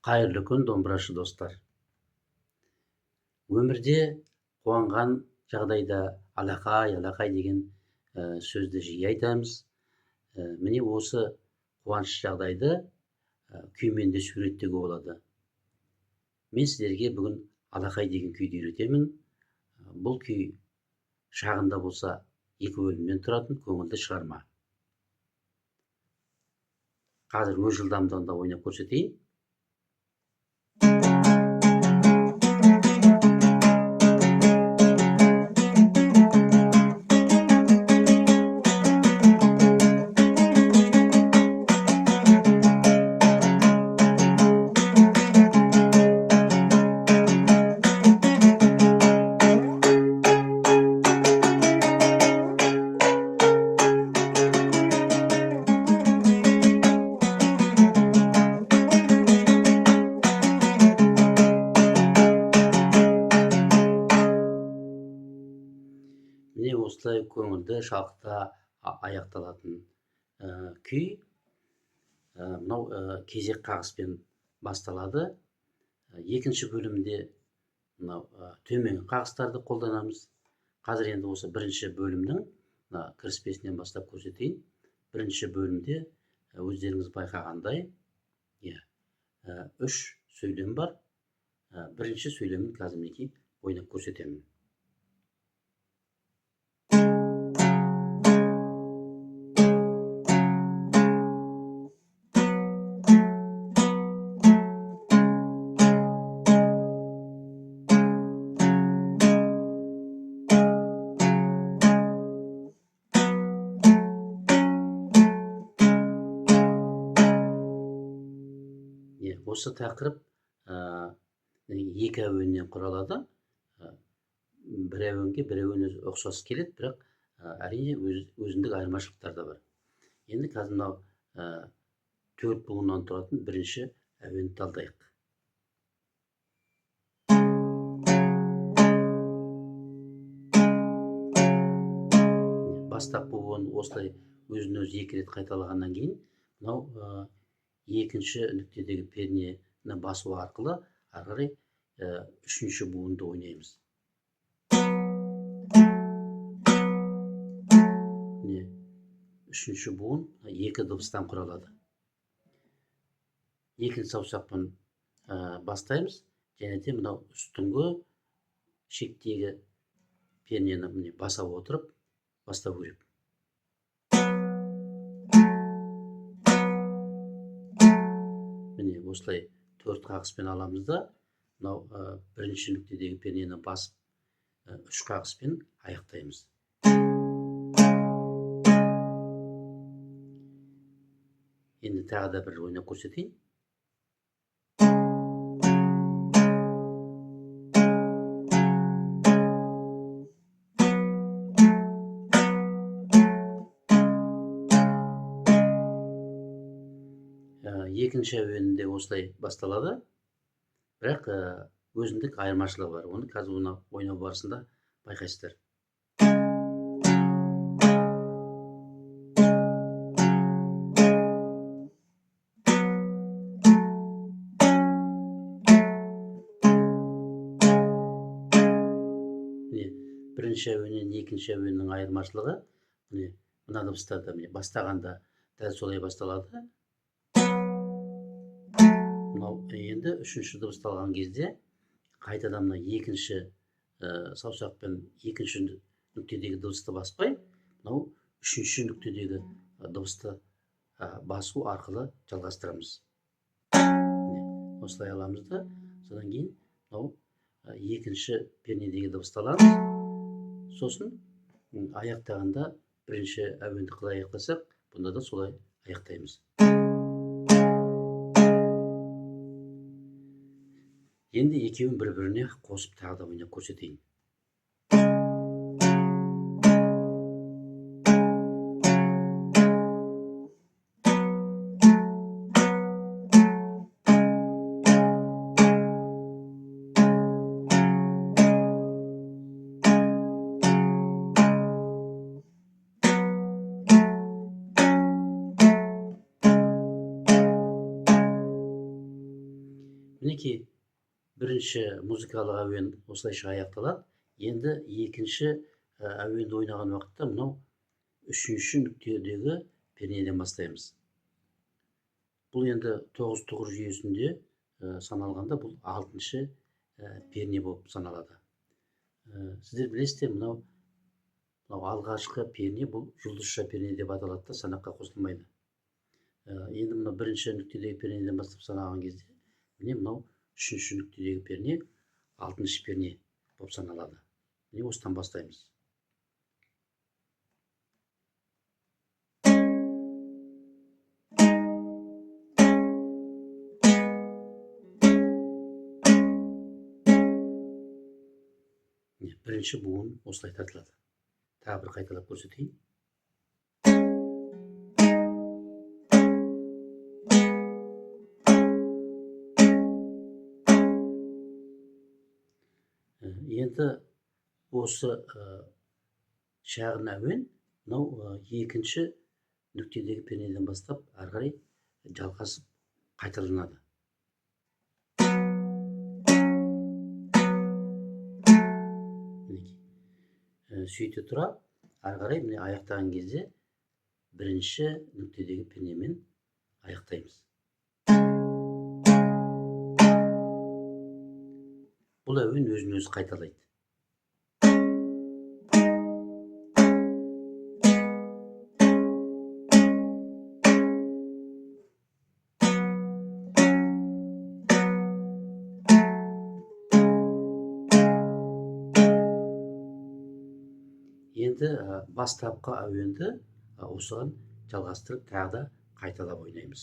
Қайырлы күн, домбырашы достар! Өмірде қуанған жағдайда алақай, алақай деген сөзді жиі айтамыз. Міне осы қуаныш жағдайды күймен де суреттеуге болады. Мен сіздерге бүгін алақай деген күйді үйретемін. Бұл күй шағында болса екі бөлімнен тұратын көңілді шығарма. Қазір өз жылдамдығында ойнап көрсетейін. Міне осылай көңілді шалқыта аяқталатын күй. Мынау кезек қағыспен басталады. Екінші бөлімде мынау төменгі қағыстарды қолданамыз. Қазір енді осы бірінші бөлімнің мына кіріспесінен бастап көрсетейін. Бірінші бөлімде өздеріңіз байқағандай, үш сөйлем бар. Бірінші сөйлемін қазір мінекей ойнап көрсетемін. Осы тақырып екі әуеннен құралады. Бір әуенге бір әуен өзі ұқсас келеді, бірақ әрине өзіндік айырмашылықтар да бар. Енді қазір мынау төрт буыннан тұратын бірінші әуенді талдайық. Бастапқы буын осылай өзін өзі екі рет қайталағаннан кейін мынау екінші нүктедегі пернені басу арқылы ары қарай үшінші буынды ойнаймыз. Міне, үшінші буын екі дыбыстан құралады. Екінші саусақпен бастаймыз, және де мынау үстіңгі шектегі пернені міне баса отырып бастау керек. Міне осылай төрт қағыспен аламыз да, мынау бірінші нүктедегі пернені басып, үш қағыспен аяқтаймыз. Енді тағы да бір ойнап көрсетейін. Екінші әуенінде осылай басталады, бірақ өзіндік айырмашылығы бар. Оны қазір оны ойнау барысында байқайсыздар. Міне, бірінші әуеннен екінші әуеннің айырмашылығы міне мына дыбыстарда. Міне бастағанда дәл солай басталады. Мынау енді үшінші дыбысты алған кезде қайтадан мына екінші саусақпен екінші нүктедегі дыбысты баспай, мынау үшінші нүктедегі дыбысты басу арқылы жалғастырамыз. Міне, осылай аламыз да, содан кейін мынау екінші пернедегі дыбысты аламыз. Сосын аяқтағанда бірінші әуенді қалай аяқтасақ, бұнда да солай аяқтаймыз. Енді екеуін бір-біріне қосып тағы да ойнап көрсетейін. Мінекей, бірінші музыкалық әуен осылайша аяқталады. Енді екінші әуенді ойнаған уақытта мынау үшінші нүктедегі пернеден бастаймыз. Бұл енді 9 тұғыр жүйесінде саналғанда бұл 6-шы перне болып саналады. Сіздер білесіздер, мынау алғашқы перне бұл жұлдызша перне деп аталады да, санаққа қосылмайды. Енді мына бірінші нүктедегі пернеден бастап санаған кезде міне мынау үшінші нүктедегі перне 6-шы перне болып саналады. Міне осыдан бастаймыз. Міне, бірінші буын осылай тартылады. Тағы бір қайталап көрсетейін. Енді осы шағын әуен мынау екінші нүктедегі пернеден бастап ары қарай жалғасып қайталанады. Мінекей. Сөйте тұра ары қарай міне аяқтаған кезде бірінші нүктедегі пернемен аяқтаймыз. Бұл әуен өзін өзі қайталайды. Енді бастапқы әуенді осыған жалғастырып тағы да қайталап ойнаймыз.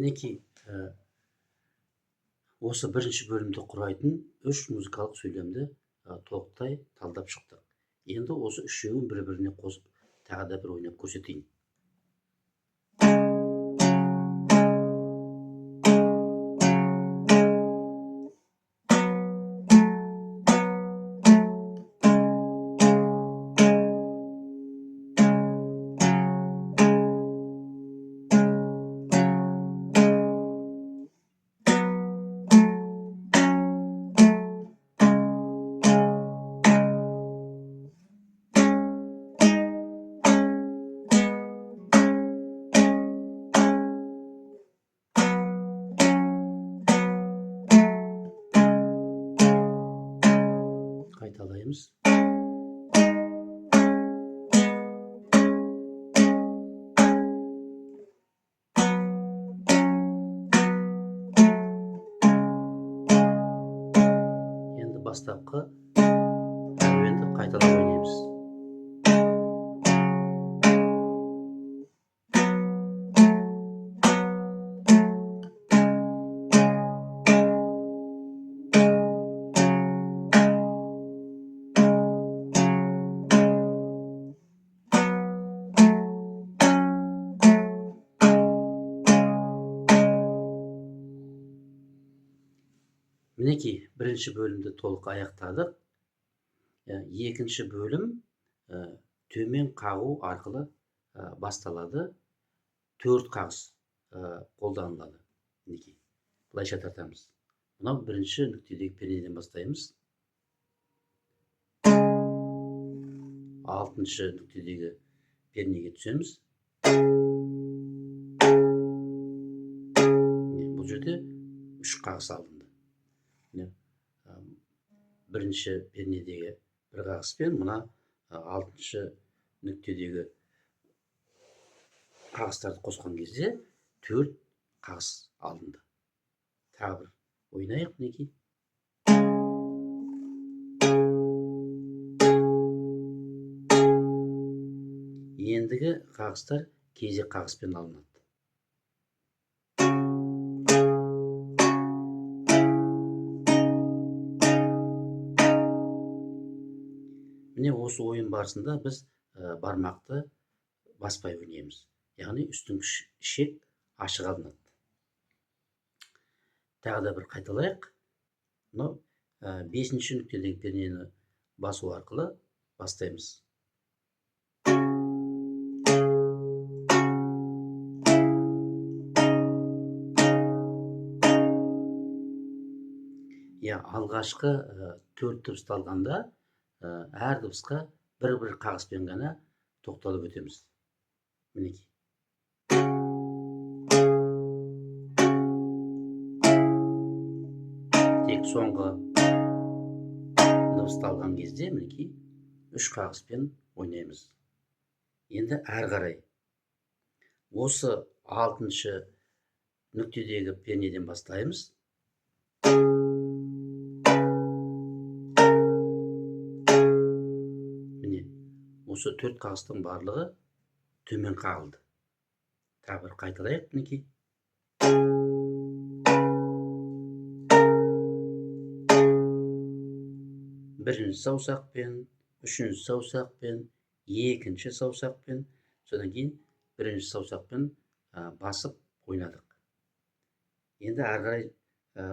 Мінекей, осы бірінші бөлімді құрайтын үш музыкалық сөйлемді толықтай талдап шықтық. Енді осы үшеуін бір-біріне қосып тағы да бір ойнап көрсетейін. Қайталаймыз. Енді бастапқы әуенді қайталап ойнаймыз. Мінекей, бірінші бөлімді толық аяқтадық. Екінші бөлім төмен қағу арқылы басталады. 4 қағыс қолданылады. Мінекей, былайша тартамыз. Мынау бірінші нүктедегі пернеден бастаймыз. 6-шы нүктедегі пернеге түсеміз. Бұл жерде 3 қағыс алынды. Бірінші пернедегі бір қағыспен мына 6-шы нүктедегі қағыстарды қосқан кезде 4 қағыс алынды. Тағы бір ойнайық мінекей. Ендігі қағыстар кезек қағыспен алынады. Міне, осы ойын барысында біз бармақты баспай ойнаймыз. Яғни үстіңгі ішек ашық алынады. Тағы да бір қайталайық. Мынау бесінші нүктедегі пернені басу арқылы бастаймыз. Иә, алғашқы төрт дыбысты алғанда әр дыбысқа бір-бір қағыспен ғана тоқталып өтеміз. Мінекей. Тек соңғы дыбысты алған кезде мінекей үш қағыспен ойнаймыз. Енді әрі қарай осы алтыншы нүктедегі пернеден бастаймыз. Міне, осы төрт қағыстың барлығы төмен қағылды. Тағы бір қайталайық, мінекей. Бірінші саусақпен, үшінші саусақпен, екінші саусақпен, содан кейін бірінші саусақпен басып ойнадық. Енді әрі қарай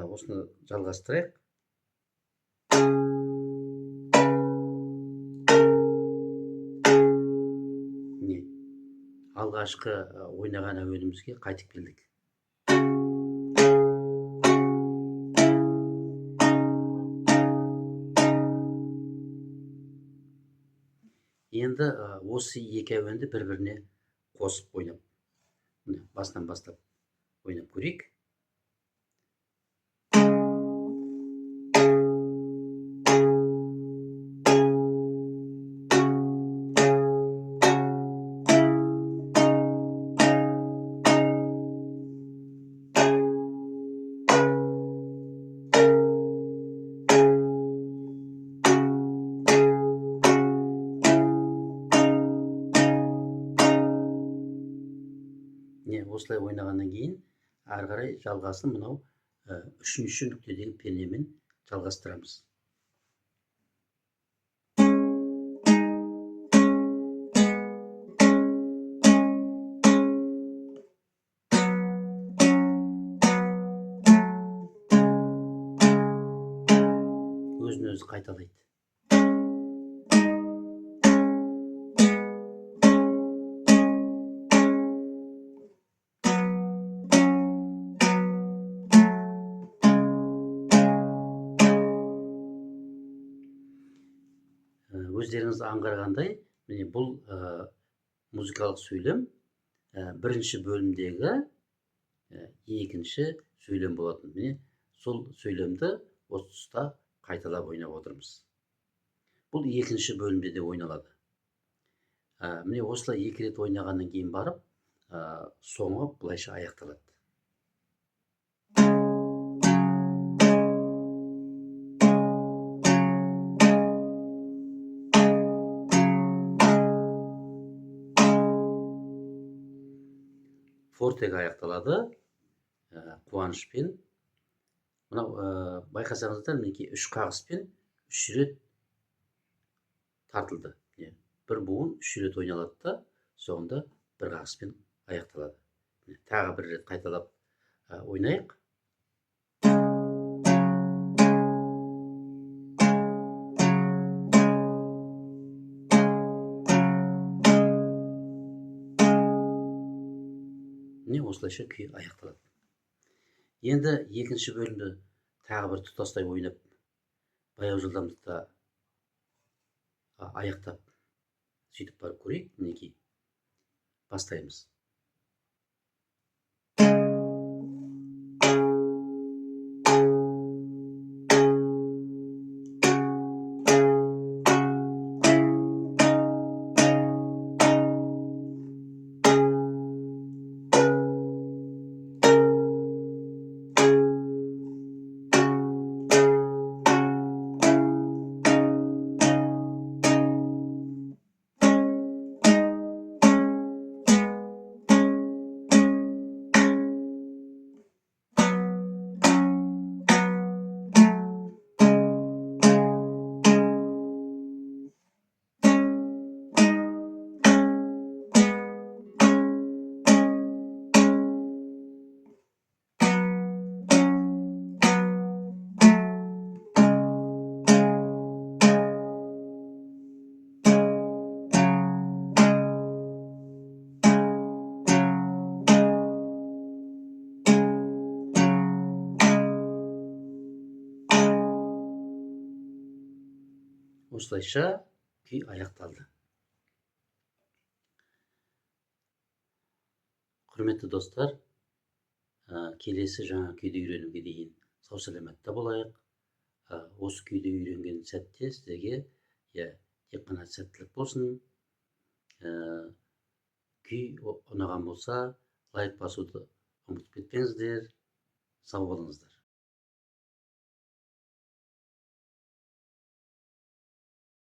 осыны жалғастырайық. Міне, алғашқы ойнаған әуенімізге қайтып келдік. Енді осы екі әуенді бір-біріне қосып ойнап, міне, басынан бастап ойнап көрейік. Міне, осылай ойнағаннан кейін әрі қарай жалғасын мынау үшінші нүктедегі пернемен жалғастырамыз. Өзін өзі қайталайды. Өздеріңіз аңғарғандай, міне, бұл музыкалық сөйлем бірінші бөлімдегі екінші сөйлем болатын. Міне, сол сөйлемді осы тұста қайталап ойнап отырмыз. Бұл екінші бөлімде де ойналады. Міне, осылай екі рет ойнағаннан кейін барып, соңы былайша аяқталады. Фортеге аяқталады, қуанышпен. Мынау, байқасаңыздар, мінекей үш қағыспен үш рет тартылды. Міне, бір буын үш рет ойналады да, соңында бір қағыспен аяқталады. Міне, тағы бір рет қайталап ойнайық. Міне, осылайша күй аяқталады. Енді екінші бөлімді тағы бір тұтастай ойнап, баяу жылдамдықта аяқтап, сөйтіп барып көрейік. Мінекей, бастаймыз. Осылайша күй аяқталды. Құрметті достар, келесі жаңа күйді үйренуге дейін сау саламатта болайық. Осы күйді үйренген сәтте сіздерге тек қана сәттілік болсын. Күй ұнаған болса, лайк басуды ұмытып кетпеңіздер. Сау болыңыздар.